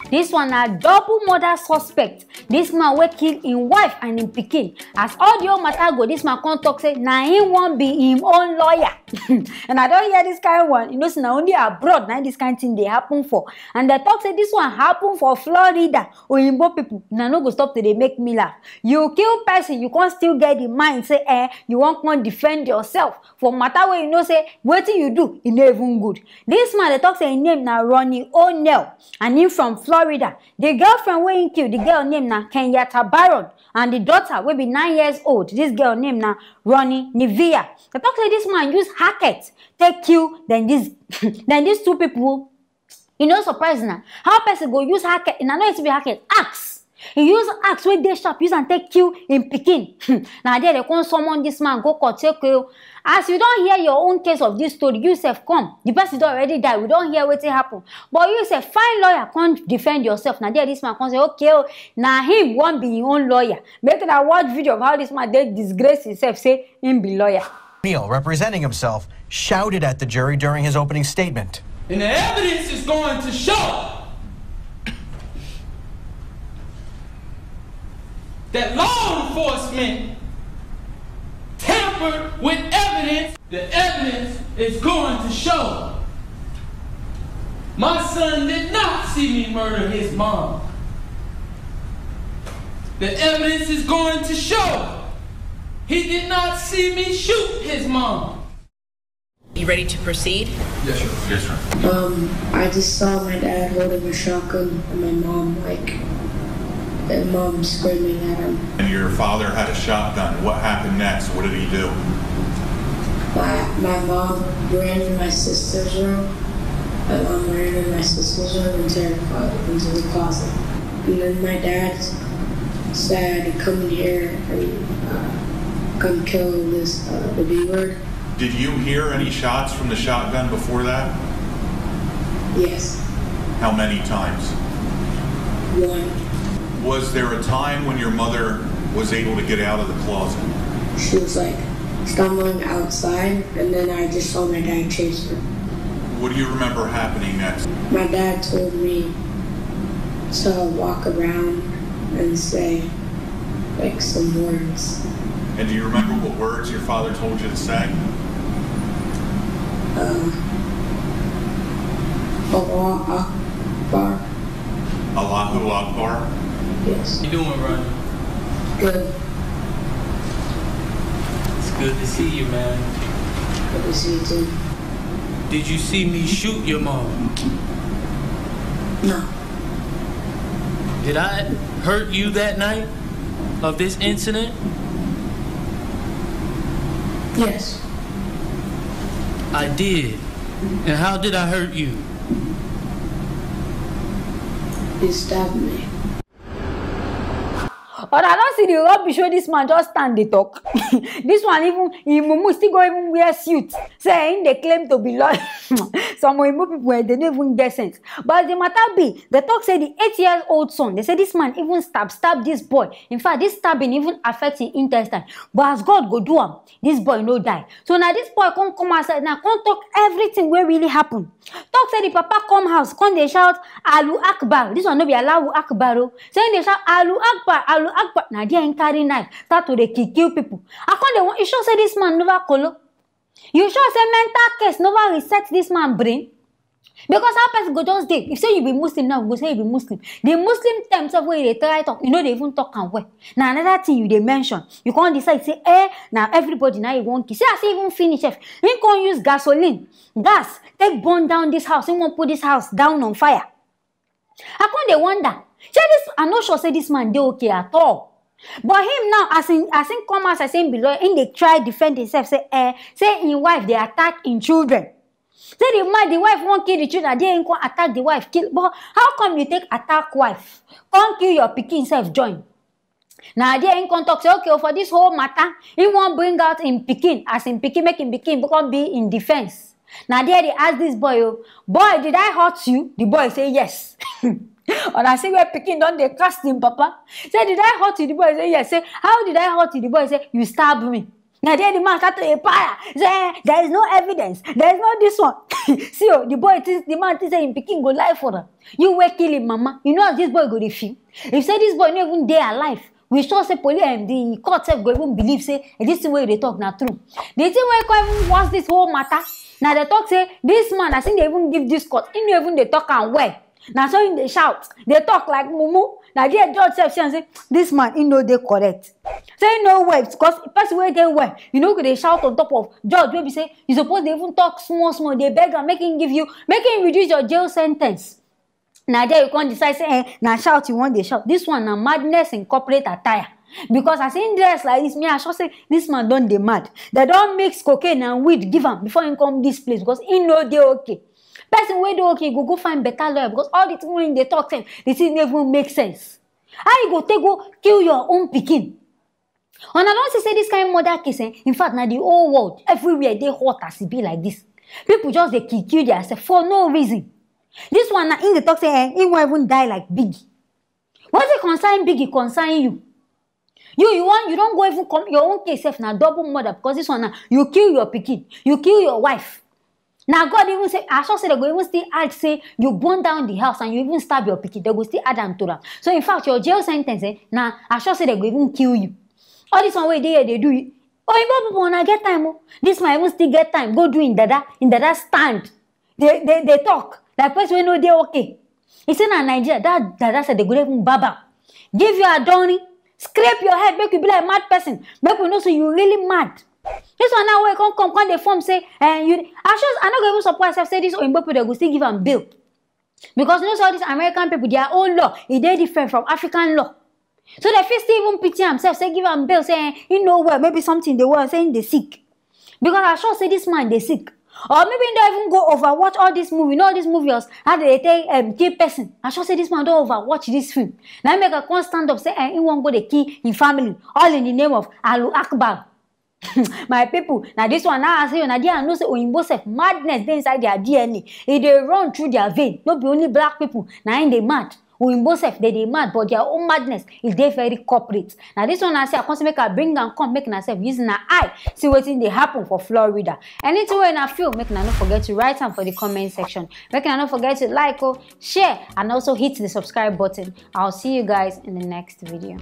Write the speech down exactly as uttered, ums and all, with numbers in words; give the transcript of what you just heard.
This one na double murder suspect. This man wey kill im wife and im pikin. As all the whole matter go, this man come talk say na him wan be im own lawyer. And I don hear this kind one. You know say na only abroad na this kind thing dey happen for. And they talk say this one happen for Florida. Oyinbo people, una no go stop to dey make me laugh. You kill person, you come still get the mind say eh, you wan come defend yourself for matter wey you know say wetin you do e no even good. This man dey talk say im name na Ronnie O'Neill and im from Florida. The girlfriend wey im kill, the girl name na Kenyatta Baron, and the daughter wey be nine years old, this girl name na Ronnie Nivea. They talk say this man use hacket take kill dem this dem these two people. E no surprise na how person go use hacket, na no be hacket, axe. He use axe wey dey sharp, use am take kill im pikin. Na there they come summon this man go court say okay o, as you don hear your own case of this story, you sef come, the person don already die, we don hear wetin happen, but you sef find lawyer come defend yourself. Na there this man come say okay o, na him wan be im own lawyer. Make una watch video of how this man dey disgrace himself say him be lawyer. Neil, representing himself, shouted at the jury during his opening statement. And the evidence is going to show that law enforcement tampered with evidence. The evidence is going to show my son did not see me murder his mom. The evidence is going to show he did not see me shoot his mom. You ready to proceed? Yes, sir. Yes, sir. Um, I just saw my dad holding a shotgun and my mom, like, and mom screaming at him. And your father had a shotgun. What happened next? What did he do? My, my mom ran in my sister's room. My mom ran in my sister's room and terrified into the closet. And then my dad said, "Come in here and uh, come kill this uh, the B word." Did you hear any shots from the shotgun before that? Yes. How many times? One. Was there a time when your mother was able to get out of the closet? She was like stumbling outside, and then I just saw my dad chase her. What do you remember happening next? My dad told me to walk around and say like some words. And do you remember what words your father told you to say? Uh, Allah Akbar. Allahu Akbar? Yes. How you doing, Ronnie? Good. It's good to see you, man. Good to see you too. Did you see me shoot your mom? No. Did I hurt you that night of this incident? Yes. I did. And how did I hurt you? You stabbed me. Una don see the rubbish wey this man just stand dey talk. This one, even im mumu still go even wear suit, say im dey claim to be lawyer. Some Oyinbo people eh, they no even get sense. But the matter be, they talk say the eight year old son, they say this man even stab stab this boy. In fact, this stabbing even affect him intestine. But as God go do am, this boy no die. So now this boy come come outside now, come talk everything wey really happen. Talk say the papa come house, come dey shout Alu Akbar. This one no be Allahu Akbar o. Say dey shout Alu Akbar, Alu Akbar. Na there him carry knife, start to dey kill kill people. I come dey wan, you sure say this man never kolo? You sure say mental case never reset this man brain? Because how person go just dey, if say you be Muslim now, we go say you be Muslim. The Muslim terms of wey you dey try talk, you no dey even talk am well. Na another thing you dey mention. You come decide say eh, na everybody na you wan kill. See as he even finish sef. He come use gasoline, gas, take burn down this house. He wan put this house down on fire. I come dey wonder, shey this, I no sure say this man dey okay at all. But him now, as him as him come outside say him be lawyer, him dey try defend himself say eh, say him wife dey attack him children. Say the man, the wife wan kill the children, there him come attack the wife, kill. But how come you take attack wife, come kill your pikin sef join? Na there him come talk say okay o, for this whole matter, he wan bring out him pikin as him pikin, make him pikin come be in defence. Na there they ask this boy o, boy, did I hurt you? The boy say yes. Una see where pikin don dey cast him papa. Say did I hurt you? The boy say yes. Say how did I hurt you? The boy say you stab me. Na there the man start to dey para. Say, eh, there is no evidence. There is no this one. See, oh, the boy, think, the man think say him pikin go lie for am. You wey kill him mama. You know as this boy go dey feel? If say this boy no even dey alive, we sure say police and the court sef go even believe say, eh, this thing wey you dey talk na true. The thing wey come even worse this whole matter, na dey talk say this man, as him dey even give this court, he no even dey talk am well. Na so him dey shout, dey talk like mumu. Na there judge sef see am say this man, he no dey correct. Say he no well, because person wey dey well, you no go dey shout on top of judge wey be say you suppose dey even talk small small, dey beg am make him give you, make him reduce your jail sentence. Na there you come decide say, eh, na shout you wan dey shout. This one na madness in corporate attire. Because as him dress like this, me, I sure say this man don dey mad. They don mix cocaine and weed give am before him come this place, because he no dey okay. Person wey dey okay go go find better lawyer, because all the thing wey him dey talk sef, the thing no even make sense. How you go take go kill your own pikin? Una don see say this kind murder case, eh? In fact, na the whole world, everywhere dey hot as e be like this. People just dey kill, kill themselves for no reason. This one, na him dey talk say, eh, he wan even die like Biggie. Wetin concern Biggie concern you? You, you wan, you don go even come, your own case sef na double murder, because this one na, you kill your pikin, you kill your wife. Na God even say, I sure say they go even still add say you burn down the house and you even stab your pikin, they go still add am to am. So in fact, your jail sentence, eh, na, I sure say they go even kill you. All this one wey dey here dey do, oyibo people, una get time o. This man even still get time go do him dada, him dada stand. They, they, they talk like person wey no dey okay. He say na Nigeria, that dada sef they go even baba. Give you adorn, scrape your head, make you be like mad person. Make we know say you really mad. This one now wey come, come, come dey form say, eh, you, I sure, I no go even surprise sef say this oyibo people, they go still give am bail. Because you know say all these American people, their own law, e dey different from African law. So they fit still even pity am sef, say give am bail, say, eh, he no well, maybe something dey well, say he dey sick. Because I sure say this man dey sick. Or maybe he don even go overwatch all this movie. You know all these movies, how they take, um, kill person. I sure say this man don overwatch this film. Na make I come stand up say, eh, he wan go dey kill him family, all in the name of Allahu Akbar. My people, na this one now I say, na there I know say oyinbo sef, madness dey inside their D N A. E dey run through their vein. No be only black people na im dey mad. Oyinbo sef, they dey mad, but their own madness, e dey very corporate. Na this one I say I come say make I bring am come, make una sef use una eye see wetin dey happen for Florida. Anything wey una feel, make una no forget to write am for the comment section. Make una no forget to like, oh, share, and also hit the subscribe button. I'll see you guys in the next video.